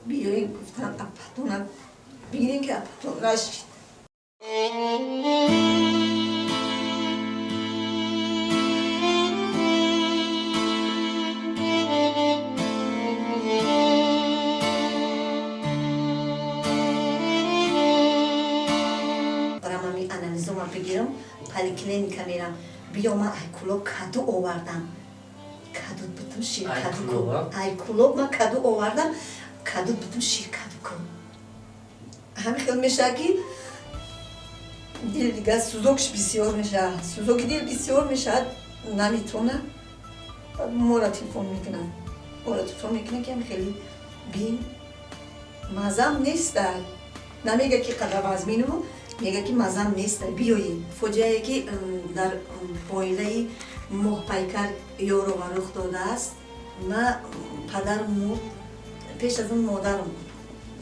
Биёин, гуфтан, апатона бигирем, ки апатон нашид. Барам ами анализома бигирам, поликлиника мерам. Биё, ман ай Кӯлоб каду овардам, каду бутум шир. Ай каду. Кӯлоб, а? Ай Кӯлоб ман каду овардам, каду бутум, шир каду кун. Ҳамин хел мешавад, ки дил дига сӯзокш бисёр мешавад, сӯзоки дил бисёр мешавад, наметавонад. Мора телефон мекунад, мора телефон мекунад, ки ҳам хеле бин, мазам неста. Намега, ки қадар вазминуму, мега, ки мазам неста, биёед. Фоҷиае, ки дар оилаи Моҳпайкар Ёрова рух додааст. Ма падарам мурд, пеш аз он модарам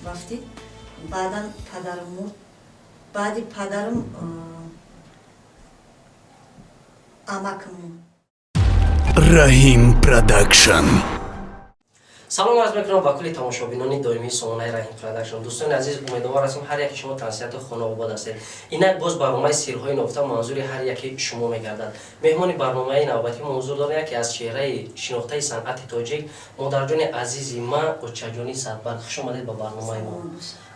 рафтид, баъдан падарам мурд, баъди падарам амакам мурд. Раҳим Продакшн. Салом арз мекунам ба кулли тамошобинони доимии сомонаи Раҳим Продакшн. Дӯстони азиз, умедвор ҳастем, ҳар яки шумо тансиҳату хонаобод ҳастед. Инак боз барномаи «Сирҳои нуфта» манзури ҳар яки шумо мегардад. Меҳмони барномаи навбатӣ мо ҳузур дорем, яке аз чеҳраи шинохтаи санъати тоҷик, модарҷони азизи ма, Очаҷони Садбарг. Хуш омадед ба барномаи мо.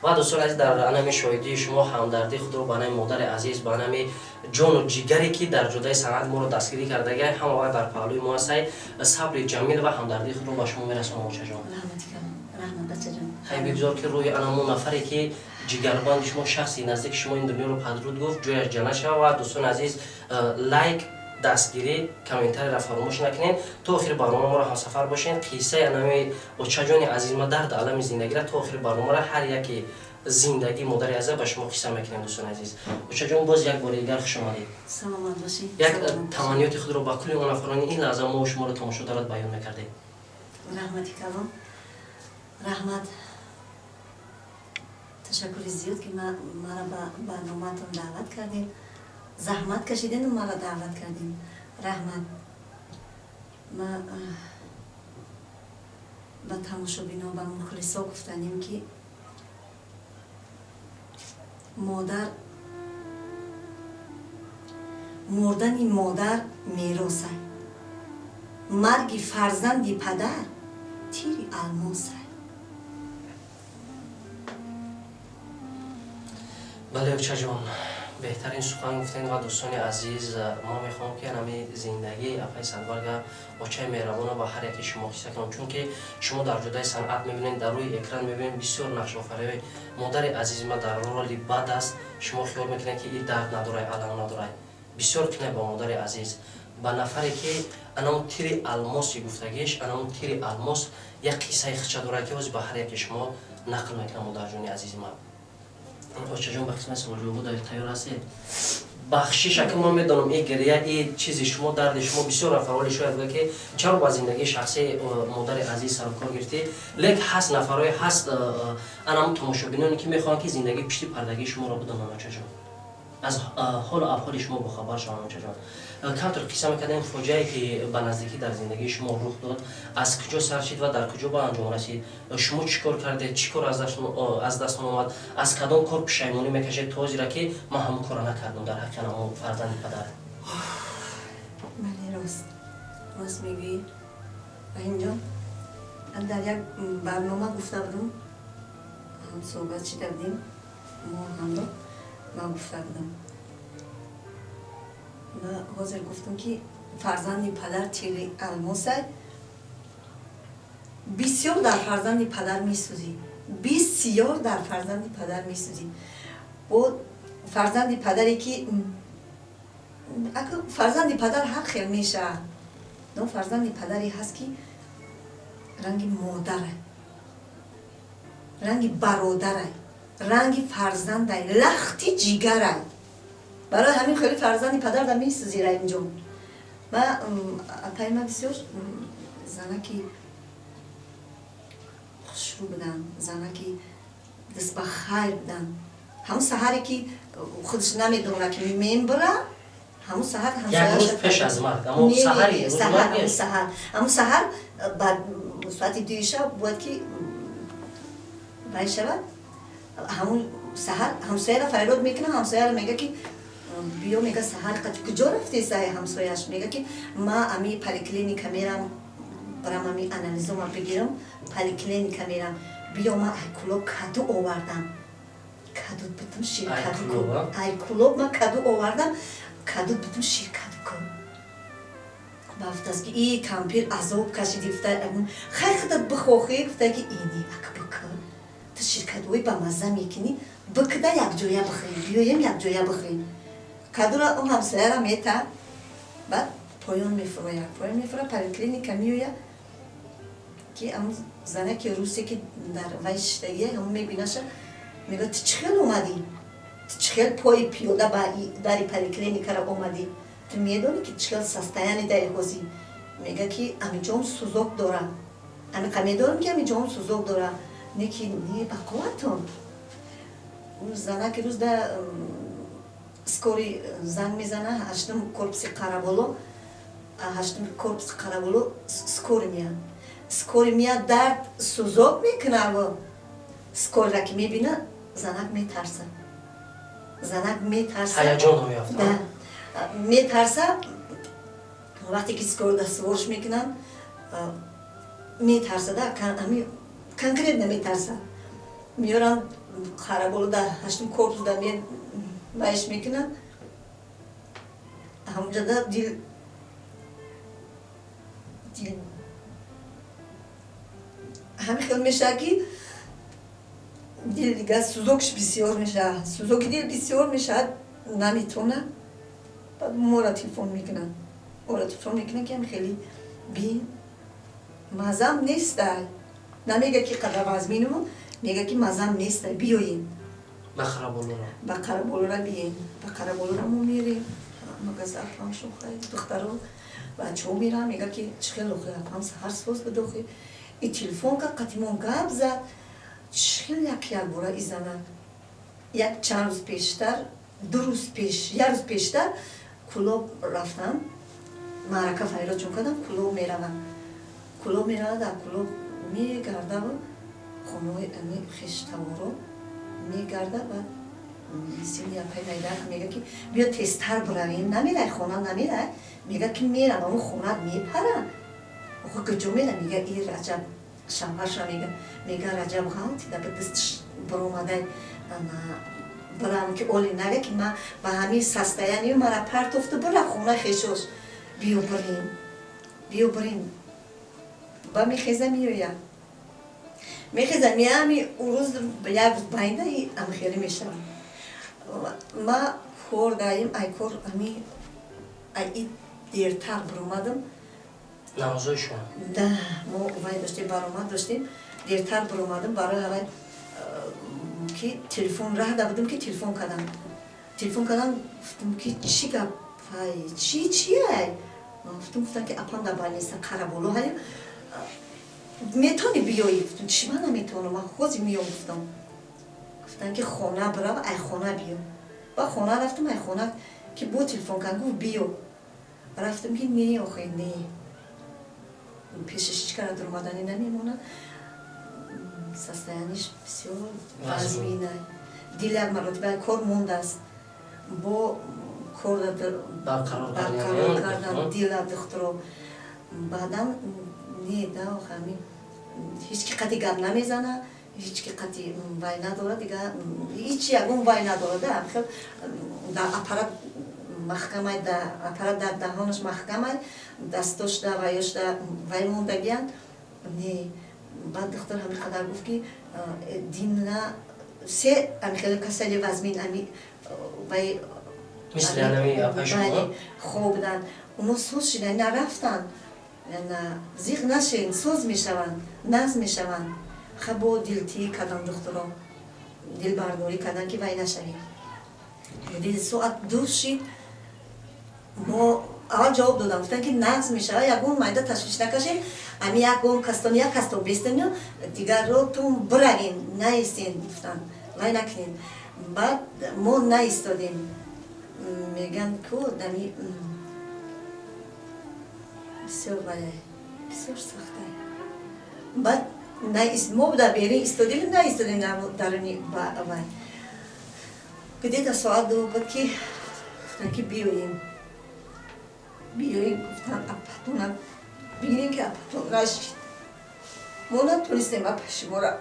Ва дӯстони азиз, дар анами шоҳидии шумо ҳамдардии худро ба анами модари азиз, ба анами ҷону ҷигаре, ки дар ҷодаи санъат моро дастгирӣ кардагай, ҳама вақт дар паҳлӯи мо ҳастай, сабри ҷамил ва ҳамдардии худро ба шумо мерасонам, очаҷон. Раҳмати калон, раҳмат, бачаҷон. Хай, бигзор, ки рӯҳи анамон нафаре, ки ҷигарбанди шумо, шахси наздики шумо, ин дунёро падруд гуфт, ҷояш ҷаннат шавад. Ва дӯстони азиз, лайк, дастгирӣ, комментарийро фаромӯш накунед. То охири барнома моро ҳамсафар бошед. Қиссаи анами очаҷони азизма, дард алами зиндагиро то охири барномаро ҳар яке зиндагии модари азиза ба шумо қисса мекунем. Дӯстони азиз, очаҷон, боз як бори дигар хуш омадед. Саломат бошед. Як Саломат бошед. таманниёти худро ба кулли он нафарони ин лаҳза мо шуморо тамошо дорад баён мекардед. Раҳмати калон, раҳмат, ташаккури зиёд, ки мара ба барномаатон даъват кардем, заҳмат кашидену мара даъват кардем. Раҳмат. Ма ба тамошобино, ба мухлисо гуфтанем, ки модар, мурдани модар меросай, марги фарзанди падар тири алмосай. Бале, очаҷон, беҳтарин сухан гуфтем. Ва дӯстони азиз, мо мехоҳам, ки анами зиндагии апаи Садбарга, очаи меҳрабона, ба ҳар яки шумо қисса кунам, чунки шумо дар ҷодаи санъат мебинед, дар рӯи экран мебинед бисёр нақшофариҳои модари азизи ма дар роли бад аст. Шумо хиёл мекунед, ки и дард надорай, алам надорай. Бисёр кинай ба модари азиз, ба нафаре, ки анамун тири алмоси гуфтагиш, анамун тири алмос як қиссаи хича дорад, ки ҳозир ба ҳар яки шумо нақл мекунам. Модарҷони азизи ма, очаҷон, ба қисмати суолҷавобу тайёр ҳастед? Бахшиш, ака, ман медонам, и гиря, и чизи шумо, дарди шумо бисёр нафарҳоли шояд гӯяд, ки чаро ба зиндагии шахсии модари азиз сарукор гирифтӣ. Лек ҳаст нафарҳое, ҳаст анамун тамошобиноне, ки мехоҳанд, ки зиндагии пишти пардагии шуморо бидонанд, очаҷон, аз ҳолу аҳволи шумо бохабар шаванд. Очаҷон, камтар қисса мекардем: фоҷиае, ки ба наздикӣ дар зиндагии шумо рух дод, аз куҷо сар шид ва дар куҷо ба анҷом расид? Шумо чӣ кор кардед, чӣ кор аз дастон омад, аз кадом кор пушаймонӣ мекашед то ҳозира, ки ман ҳамон корро накардам дар ҳаққи ҳамон фарзанди падар? Бале, рост, рост мегӯӣ, Раҳимҷон. Дар як барнома гуфта будам, ҳамсӯҳбат шида будем мо ҳамроҳ, ман гуфта будам, ма ҳозир гуфтам, ки фарзанди падар тири алмосай. Бисёр дар фарзанди падар месӯзӣ, бисёр дар фарзанди падар месӯзӣ. Бо фарзанди падаре, ки фарзанди падар ҳар хел мешавад, но фарзанди падаре ҳаст, ки ранги модарай, ранги бародарай, ранги фарзандай, лахти ҷигарай. Барои ҳамин хеле фарзанди падар да месӯзӣ, Раҳимҷон. Ма апаи ма бисёр занаки хушрӯ буданд, занаки дастбахайр буданд. Ҳамун саҳаре, ки худаш намедонад, ки мембира, ҳамун саҳар. Як рӯз пеш аз марг, саҳар, ҳамун саҳар ба соати 2 шаб бояд, ки Вай шавад, ҳамун саҳар ҳамсояро фарёд мекунам, ҳамсояро мега, ки биё, мега, саҳар куҷо рафтеса? Ҳамсояш мега, ки ма ами поликлиника мерам, барам ами анализома бигирам, поликлиника мерам, биё, ма ай Кулоб каду овардам, каду бутум шир каду, ай Кулоб ма каду овардам, каду бутум, шир каду кун. Гуфтааст, ки и кампир азоб кашиди. Гуфта, хай, худат бихохӣ. Гуфта, ки ини ака бикун, ту ширкадуи ба мазза мекунӣ, бикда, якҷоя бихӯрем, биёем, якҷоя бихӯрем. Кадура он ҳамсояра мета, баъд поён мефурояд, поён мефурояд, поликлиника меояд, ки ҳамун занаки русе, ки дар вай шиштагия, ҳамун мебинаша, мегӯяд: «Ту чӣ хел омадӣ? Ту чӣ хел пои пиёда ба дари поликлиникара омадӣ? Ту медонӣ, ки чӣ хел состояние даи ҳозӣ?» Мега, ки амиҷон сӯзок дора, амиқа медонам, ки амиҷон сӯзок дора, не ки не ба қувватон. Занаки рӯз да скорый занг мезана, ҳаштум корпуси Қараболо, ҳаштум корпуси Қараболо скорый меяд. Скорый меяд, дард сӯзок мекунаво. Скорый ра ки мебина, занак метарса, занак метарса. Ҳаяҷон. Метарса. Вақте ки скорый да сворш мекунанд, метарса да, конкретно метарса. Меёранд Қараболо, дар ҳаштум корпус да вайш мекунанд, ҳамунҷода дил ҳамин хел мешавад, ки дил дига сӯзокш бисёр мешавад, сӯзоки дил бисёр мешавад, наметавонад. Баъд моро телефон мекунанд, моро телефон мекунанд, ки ҳами хеле бин, мазам нестай. Намега, ки қадар вазминуму, мега, ки мазам нестай, биёем. Ба Қараболора. Ба Қараболора бием. Ба Қараболора мо мерем. Магаз апам шохай, духтаро, бачаҳо мерам. Мега, ки чӣ хел охи, апам саҳар соз буд охи. И телефон кард, қатимон гап зад, чӣ хел як якбора изанад. Як чанд рӯз пештар, 2 рӯз пеш, як рӯз пештар Кулоб рафтам, маърака фарёд кардам, Кулоб меравам. Кулоб меравад, дар Кулоб мегардаву хонаҳои ами хештаворо мегарда. Баъд сини апай майдак мега, ки биё, тезтар биравем. Намерай хона, намерай. Мега, ки мерам, амн хонат мепара. Охо, куҷо мера? Мега, и Раҷаб, шавҳарша мега, мега, Раҷаб ғалтида ба дастш биромадай, бирам, ки оли нага, ки ма ба ҳамин состояние мара партофту бира хона хешош. Биё бирем, биё бирем. Ба мехеза, меояд, мехеза, меами. Рӯз як рӯз байна амхелӣ мешавад. Ма кор даим, ай кор ами ай и дертар биромадам. Намозои шумо? Да, мо вай доштем, баромад доштем, дертар биромадам. Барои ҳавай ки телефон раҳда будам, ки телефон кардам, телефон кардам, гуфтам, ки чӣ гап, ай чи чиай? Гуфтам, гуфтам, ки апам дар больница Қараболо ҳаё, метавонӣ биёӣ? Гуфтам, чӣ, ман наметавонам, ман ҳозир меём. Гуфтам, гуфтам, ки хона бирав, ай хона биё. Ба хона рафтам, ай хона ки бо телефон кард, гуфт, биё. Рафтам, ки не, охе, не, пешаш ҳеч кара дуромаданӣ намемонад, состояние ш бисёр вазмина, дил як маротиба кор мондааст, бо кор барқарор кардан дила духтуро. Баъдан не да, охе, ҳамин ҳеч ки қати гап намезана, ҳеч ки қати вай надорад, дига ҳеч ягон вай надорад. Хел дар аппарат маҳкамай, да аппарат дар даҳонаш маҳкамай, дастош да ваёш да вай мондагиянд. Не, баъд духтур ҳамин қадар гуфт, ки дина се ами хеле касали вазмин ами вай. Мисли анами апаи шумо? Хоб буданд, оно соз шида нарафтанд, зиқ нашен, соз мешаванд, нағз мешаванд. Хабо дилтӣ карданд, духтуро дилбардорӣ карданд, ки вай нашавем. Соат 2 шид, мо аввал ҷавоб додам, гуфтанд, ки нағз мешавад, ягон майда ташвиш накашем, ами ягон кастон, як кастон бестен, дигарро тун биравен, наистен, гуфтанд, вай накунем. Баъд мо наистодем. Мегӯянд, ку дами бисёр вай, бисёр сахтай. Баъд Мо дар берин истодем, наистодем даруни вай. Где-то соат 2 буд, ки гуфтанд, ки биёем. Биёем, гуфтанд, апатона бинем, ки апатон нашид. Мо натонистем апа шуморо.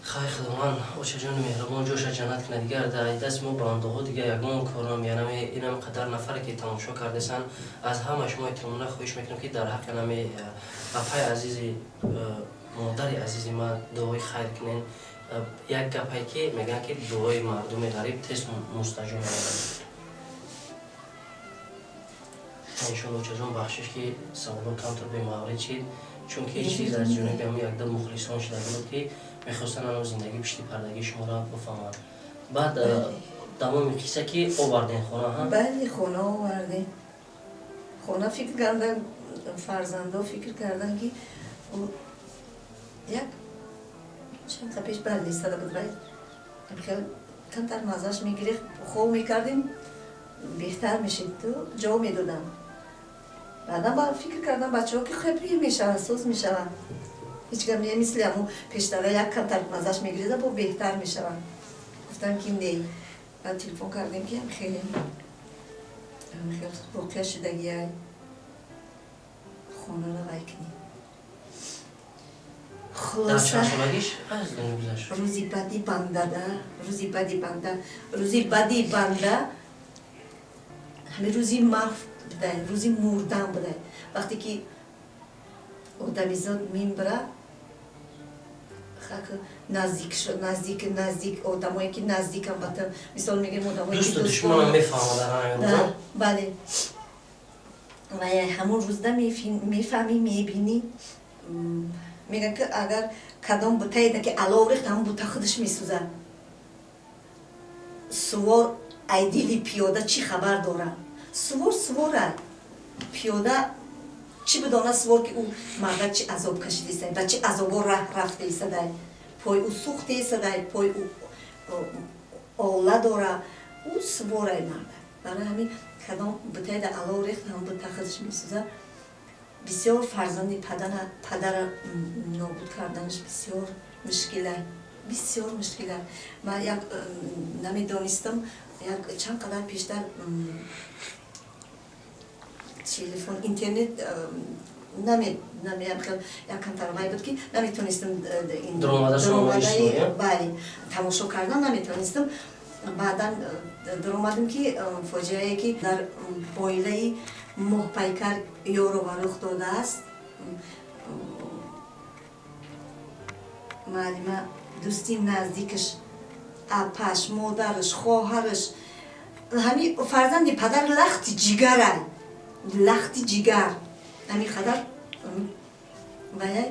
Хай, Худованд очаҷони меҳрубон ҷоша ҷаннат кунад. Дигар дар дасти мо бандаҳо дигар ягон кор намеянам. Инам қадар нафаре ки тамошо кардасан, аз ҳама шумо эҳтиромона хоҳиш мекунам, ки дар ҳаққи нами апаи азизи, модари азизи ман дуои хайр кунен. Як гапае ки мегӯянд, ки дуои мардуми ғариб тез мустаҷоб мешавад. Иншоалло, очаҷон, бахшиш, ки саволо камтар бемаврид шид, чунки чиз аз ҷониби ҳамн якда мухлисон шуда буд, ки мехостанд ано зиндагӣ пишти пардагии шуморо бифаҳманд. Баъд давоми қисса, ки оварден хона? Бале, хона овардем. Хона фикр кардан, фарзандо фикр кардан, ки як чанд қа пеш бардистада буд, вай хел камтар маззаш мегирифт, хоб мекардем, беҳтар мешид, ҷо медодам. Баъдан ба фикр кардам бачаҳо, ки хел пир мешаванд, соз мешаванд, ҳеҷ гап не, мисли ҳамун пештара як камтар маззаш мегирифта, бо беҳтар мешаванд. Гуфтам, ки не. Баъд телефон кардем, ки хеле хел воқеа шудагиай, хонаро вай кунем. Хулоса, рӯзи бади бандада, рӯзи бади банда, рӯзи бади банда, ҳамин рӯзи марг будай, рӯзи мурдан будай. Вақте ки одамизод мембира, наздик, наздик, наздик, одамое ки наздикам ба ту, мисол мегирем, одамое ки душманам мефаҳмад. Бале, ва ҳамон рӯзда мефаҳмӣ, мебинӣ. Мегӯянд, ки агар кадом бутаеда ки алов рехт, ҳамон бута худаш месӯзад. Сувор ай дили пиёда чӣ хабар дорад? Сувор сувора, пиёда чӣ бидона? Сувор ки ӯ мардак чӣ азоб кашидисай, ба чӣ азобо раҳ рафтаисадай, пой ӯ сӯхтаисадай, пой ӯ ола дора, ӯ суворай мардак. Барои ҳамин кадом бутаеда алов рехт, ҳамон бута худаш месӯзад. Бисёр фарзанди падара нобуд карданаш бисёр мушкила, бисёр мушкила. Ман як намедонистам, як чанд қадар пештар телефон, интернет як камтар вай буд, ки наметонистам бале, тамошо кардан наметонистам. Баъдан даромадам, ки фоҷиае ки дар оилаи Моҳпайкар Ёрова рух додааст. Муаллима, дӯсти наздикаш, апаш, модараш, хоҳараш, ҳами фарзанди падар, лахти ҷигарай, лахти ҷигар, ҳамин қадар вая.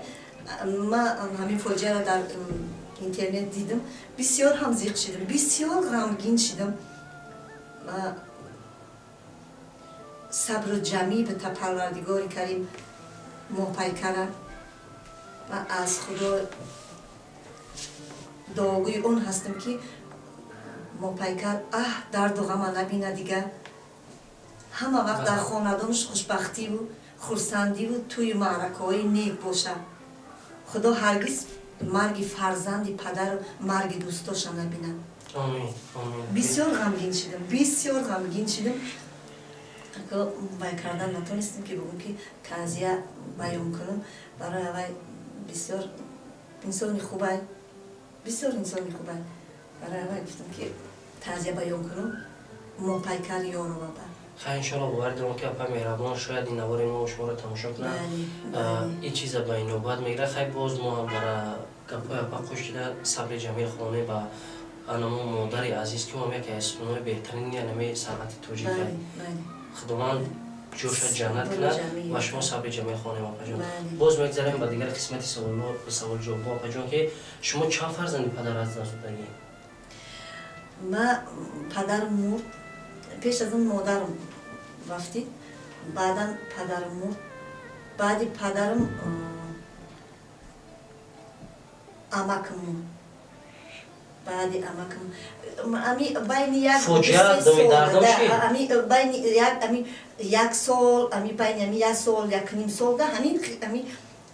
Ма ҳамин фоҷиаро дар интернет дидам, бисёр ҳам зиқ шидам, бисёр ғамгин шидам. Сабру ҷамӣ бита Парвардигори Карим Моҳпайкара ва аз Худо дуогӯи он ҳастам, ки Моҳпайкар аҳ дарду ғама набина дигар, ҳама вақт дар хонадонаш хушбахтиву хурсандиву тӯю маъракаҳои нек бошад. Худо ҳаргиз марги фарзанди падару марги дӯстоша набинад. Бисёр ғамгин шидам, бисёр ғамгин шидам. Вай кардан натонистем, ки бугум, ки таъзия баён кунам барои авай. Бисёр инсони хубай, бисёр инсони хубай. Барои авай гуфтам, ки таъзия баён кунам Моҳпайкар Ёрова ба. Хай, иншоалло, боварӣ дорам, ки апа меҳрабон шояд ин навори мо шуморо тамошо кунад, ин чиза ба инобат мегирад. Хай, боз мо ҳам дар гапҳои апа қуш шида, сабри ҷамил хонем ба анамо модари азиз, ки ҳам яке аз сутунҳои беҳтарини анами санъати тоҷик. Худованд ҷоша ҷаннат кунад ва шумо сабри ҷамил хонем, апаҷон. Боз мегзарем ба дигар қисмати саволҷавобҳо, апаҷон, ки шумо чанд фарзанди падар аз даст додагӣ? Ма падарам мурд, пеш аз он модарам рафтид, баъдан падарам мурд. Баъди падарам амакам мурд. Баъди амакам ами байни як Фоҷиа думи дардом шид? Ами байни як, ами як сол, ами байни ами як сол, якним сол да ҳамин ами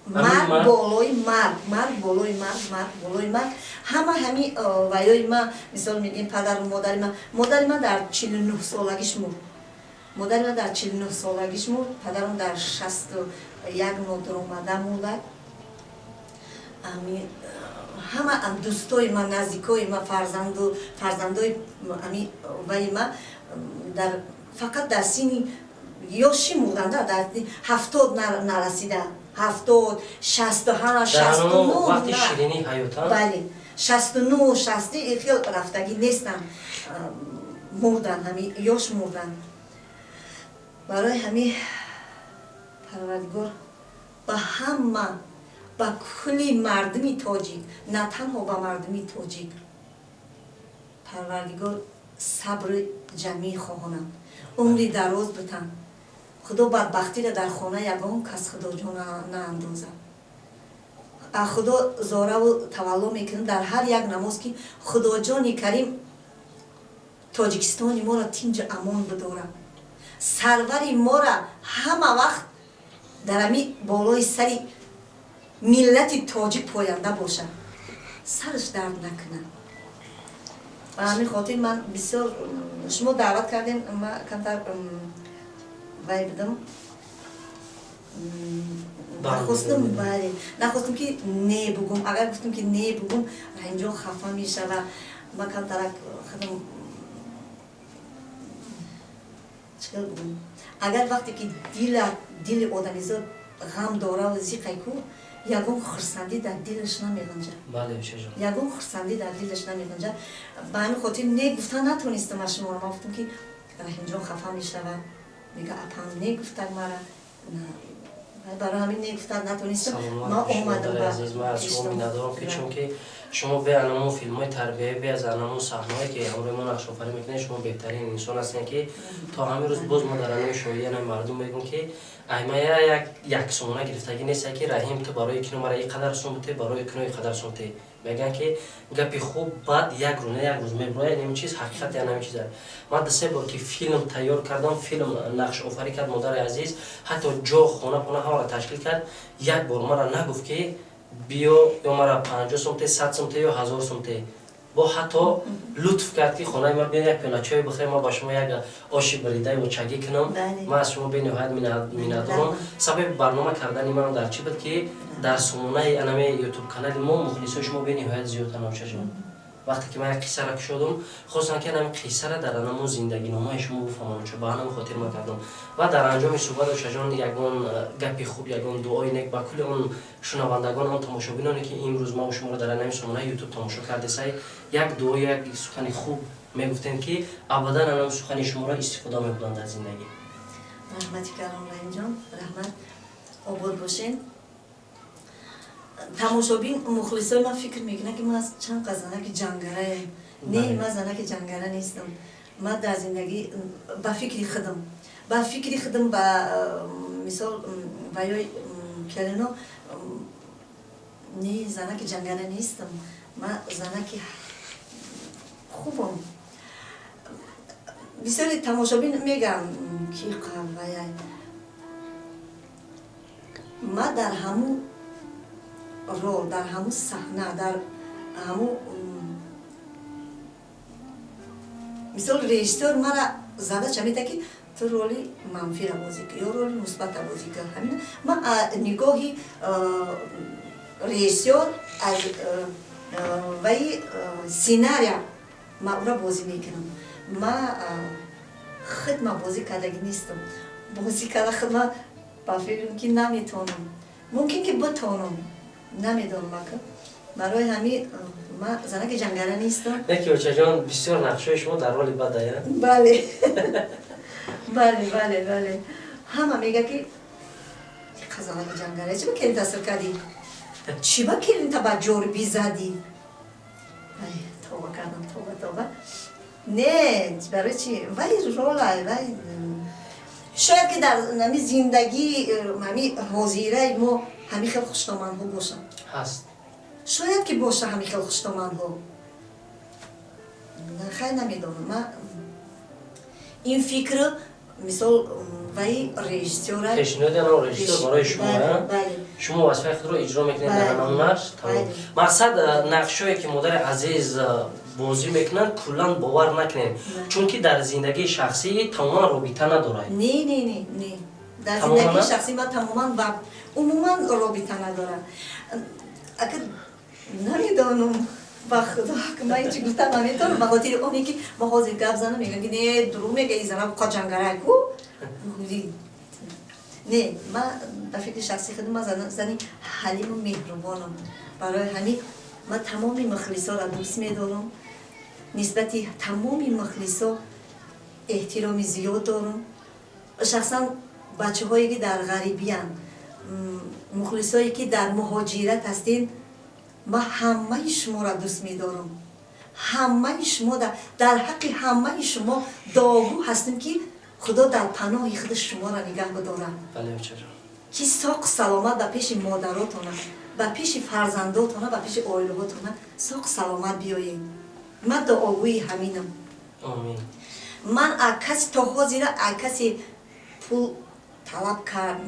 марг болои марг, марг болои марг, марг болои марг. Ҳама ҳами ваёи ма, мисол мегӯем, падару модари ма. Модари ма дар 49 солагиш мурд. Модари ма дар 49 солагиш мурд, падарам дар 61 нодуромада мурдад. Ами ҳама дӯстои ма, наздикои ма, фарзанду фарзандои ами ваи ма дар фақат дар синни ёшӣ мурданд, дар 70 нарасида, 70, 68, 69. Бале, 69, 60 хел рафтагӣ нестанд, мурданд, ҳами ёш мурданд. Барои ҳами Парвардигор ба ҳама, ба кулли мардуми тоҷик, на танҳо ба мардуми тоҷик, Парвардигор сабри ҷамил хоҳонам, умри дароз битан. Худо бадбахтиро дар хона ягон кас, Худоҷон, наандозад. А Худо зораву тавалло мекунем дар ҳар як намоз, ки Худоҷони карим Тоҷикистони моро тинҷу амон бидорад, сарвари мора ҳама вақт дар ами болои сари миллати тоҷик поянда бошад, сараш дард накунад. Ба ҳамин хотир ман бисёр шумо даъват кардем, ма камтар вай будам, нахостум, бале, нахостум ки не бугум. Агар гуфтум ки не бугум, Раҳимҷон хафа мешава. Ма камтарак худам чикор бугум, агар вақте ки дила, дили одамизод ғам дораву зиқай ку, ягон хурсандӣ дар дилаш намеғунҷад, ягон хурсандӣ дар дилаш намеғунҷад. Ба ҳамин хотир не гуфта натонистам аз шуморо. Ман гуфтам ки Раҳимҷон хафа мешава, мега, апам не гуфтак мара. Барои ҳамин не гуфта натонистам, ман омадам. Азиз, ман аз шумо миннатдорам, ки чунки шумо бе анамун филмҳои тарбиявӣ, бе аз анамун саҳнаҳое ки ҳамроҳи мо нақшофарӣ мекунед, шумо беҳтарин инсон ҳастед, ки то ҳамин рӯз боз мо дар анами шоҳидӣ анами мардум мегӯм, ки аймая як як сомона гирифтагӣ нест, ки Раҳим, ту барои кино мара и қадар сум бите, барои кино и қадар сум те. Мегӯянд, ки гапи хуб баъд як рӯз не як рӯз мебурояд. Ин чиз ҳақиқат, янами чиз. Ман дусе бор ки филм тайёр кардам, филм нақшофарӣ кард модари азиз, ҳатто ҷо, хона, пона ҳамаро ташкил кард, як бор мара нагуфт, ки биё ё мара 50 сум те, 100 сум те ё 1000 сум те. Бо ҳатто лутф кард, ки хонаи ма биё, як пиёла чой бихӯрем, ма ба шумо як оши биридаю чагӣ кунам. Ман аз шумо бениҳоят миннатдорам. Сабаби барнома кардани манам дар чӣ буд, ки дар сомонаи анаме Ютуб канали мо мухлисои шумо бениҳоят зиёданд, очаҷон. Вақте ки ман як қиссара кушодум, хостам, ки анами қиссара дар анамон зиндагиномаи шумо бифаҳмам, чо ба ҳамин хотир ма кардам. Ва дар анҷоми суҳбат, очаҷон, ягон гапи хуб, ягон дуои нек ба кулли он шунавандагон, он тамошобиноне, ки имрӯз мо шуморо дар анами сомонаи Ютуб тамошо кардесай, як дуо, як сухани хуб мегуфтем, ки абадан анам сухани шуморо истифода мебуданд дар зиндагӣ. Раҳмати калом, Раҳимҷон, раҳмат, обод бошен. Тамошобин, мухлисои ман фикр мекунад, ки ман чанд қад занаки ҷангараем. Не, ман занаки ҷангара нестам. Ман дар зиндагӣ ба фикри худам, ба фикри худам, ба мисол ваёи келино, не, занаки ҷангара нестам. Ман занаки хубам. Бисёри тамошобин мегӯям, ки қаввая ман дар ҳамун рол, дар ҳамун саҳна, дар ҳамун, мисол, режиссёр мара задача медиҳад, ки ту роли манфиро бозӣ кун ё роли мусбата бозӣ кун. Ҳамин ман нигоҳи режиссёр аз ваи сценария ман ура бозӣ мекунам. Ма худ ма бозӣ кардагӣ нестам. Бозӣ карда худ ма ба фикрам, ки наметавонам. Мумкин ки битавонам, намедонам ака. Барои ҳамин ма занаки ҷангара нестам. Не ки, очаҷон, бисёр нақшҳои шумо дар роли бадая. Бале, бале, бале, бале. Ҳама мега, ки занаки ҷангара, чи ба келин тасир кардӣ, чӣ ба келинта ба ҷорбӣ задӣ? Тавба кардам, тавба, тавба. Не, барои чи вай рола вай шояд ки дар ҳами зиндагӣ, ҳами ҳозираи мо ҳами хел хуштоманҳо бошанд. Ҳаст. Шояд ки боша ҳами хел хуштоманҳо. Хай, намедонам, ма ин фикр, мисол, ваи режиссёра. Пешниҳоди ано режиссёр барои шумо. Бале. Шумо вазифаи худро иҷро мекунед дар ҳамон нақш. Мақсад, нақшҳое ки модари азиз бозӣ мекунанд, куллан бовар накунед, чунки дар зиндагии шахсӣ тамоман робита надорад. Не, не, не, не, дар зиндагии шахсӣ ман тамоман ва умуман робита надорам. Ака, намедонам, ба худо, ман чӣ гуфтам наметавонам, ба хотири оне ки ма ҳозир гап занам, мегӯям ки не, дурӯғ мега, и зана қоҷангараку. Не, ман ба фикри шахсии худ ман зани ҳалиму меҳрубонам. Барои ҳамин ман тамоми мухлисоро дӯст медорам, нисбати тамоми мухлисо эҳтироми зиёд дорам. Шахсан бачаҳое ки дар ғарибиянд, мухлисое ки дар муҳоҷират ҳастен, ман ҳамаи шуморо дӯст медорам. Ҳамаи шумо, дар ҳаққи ҳамаи шумо дуогӯ ҳастем, ки Худо дар паноҳи худ шуморо нигаҳ бидорад, ки соқ саломат ба пеши модаротона, ба пеши фарзандотона, ба пеши оилаҳотона соқ саломат биёед. Ман дуогӯи ҳаминам. Ман каси то ҳозира каси пул талаб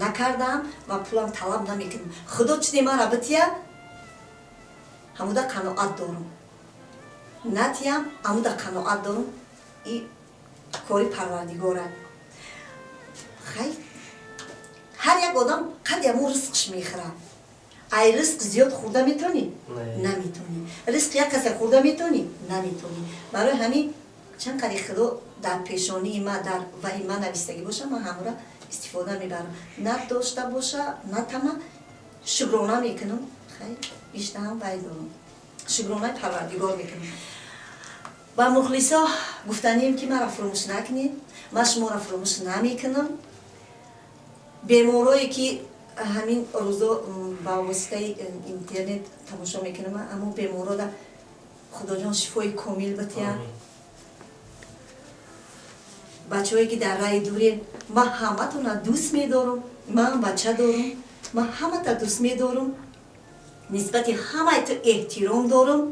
накардам ва пулам талаб намекунам. Худо чизе мара бития, ҳамуда қаноат дорам, натиям, ҳамуда қаноат дорам. И кори Парвардигора. Хай, ҳар як одам қадри ҳамун ризқш мехӯрад. Ай ризқ зиёд хӯрда метавонӣ? Наметавонӣ. Ризқ як каса хӯрда метавонӣ? Наметавонӣ. Барои ҳамин чанд қадри Худо дар пешонии ма, дар ваи ма навистагӣ боша, ман ҳамура истифода мебарам. На дошта боша, на тама, шукрона мекунам. Хай, иштаҳам вай дорам, шукронаи Парвардигор мекунам. Ба мухлисо гуфтанием, ки маро фуромӯш накунед, ман шуморо фуромӯш намекунам. Беморое ки ҳамин рӯзо ба воситаи интернет тамошо мекунам, аммо беморода Худоҷон шифои комил битиҳад. Бачаҳое ки дар раи дурен, ман ҳаматона дӯст медорам. Ман бача дорам, ман ҳамата дӯст медорам, нисбати ҳамаи ту эҳтиром дорам.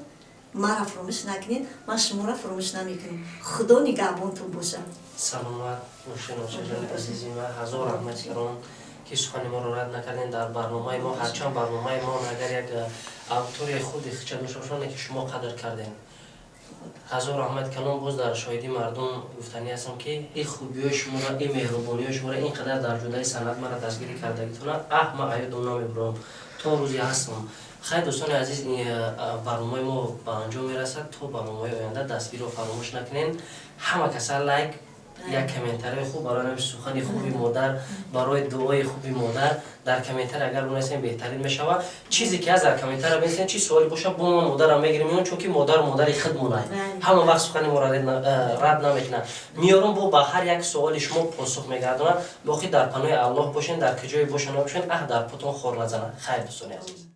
Маро фуромӯш накунед, ман шуморо фуромӯш намекунам. Худо нигаҳбонтон бошад. Саломат бошед, ношаҷони азизи ман. Ҳазор раҳмати калон, ки сухани моро рад накардем дар барномаи мо. Ҳарчанд барномаи мо агар як аудиторияи худи хича дошта бошад, ки шумо қадр кардем. Ҳазор раҳмати калон. Боз дар шоҳидии мардум гуфтанӣ ҳастам, ки ин хубиҳои шуморо, ин меҳрубониҳои шуморо, ин қадар дар ҷодаи санъат мара дастгирӣ кардагитона, аҳ, ман аёдум намебурам то рӯзе ҳастам. Хайр, дӯстони азиз, барномаи мо ба анҷом мерасад. То барномаи оянда дастгириро фаромӯш накунед. Ҳама каса лайк, як комментарияи хуб барои сухани хуби модар, барои дуои хуби модар дар комментарий агар бинависем, беҳтарин мешавад. Чизе ки ҳаст, дар комментария бинависем, чи суоле боша, бо мо модарам мегирем меон, чунки модар модари худмонай, ҳама вақт сухани моро рад намекунад. Меёрам, бо ба ҳар як суоли шумо посух мегардонад. Боқӣ дар паноҳи Аллоҳ бошен, дар куҷое боша набошен, аҳ, дар потон хор назанад. Хайр, дӯстони азиз.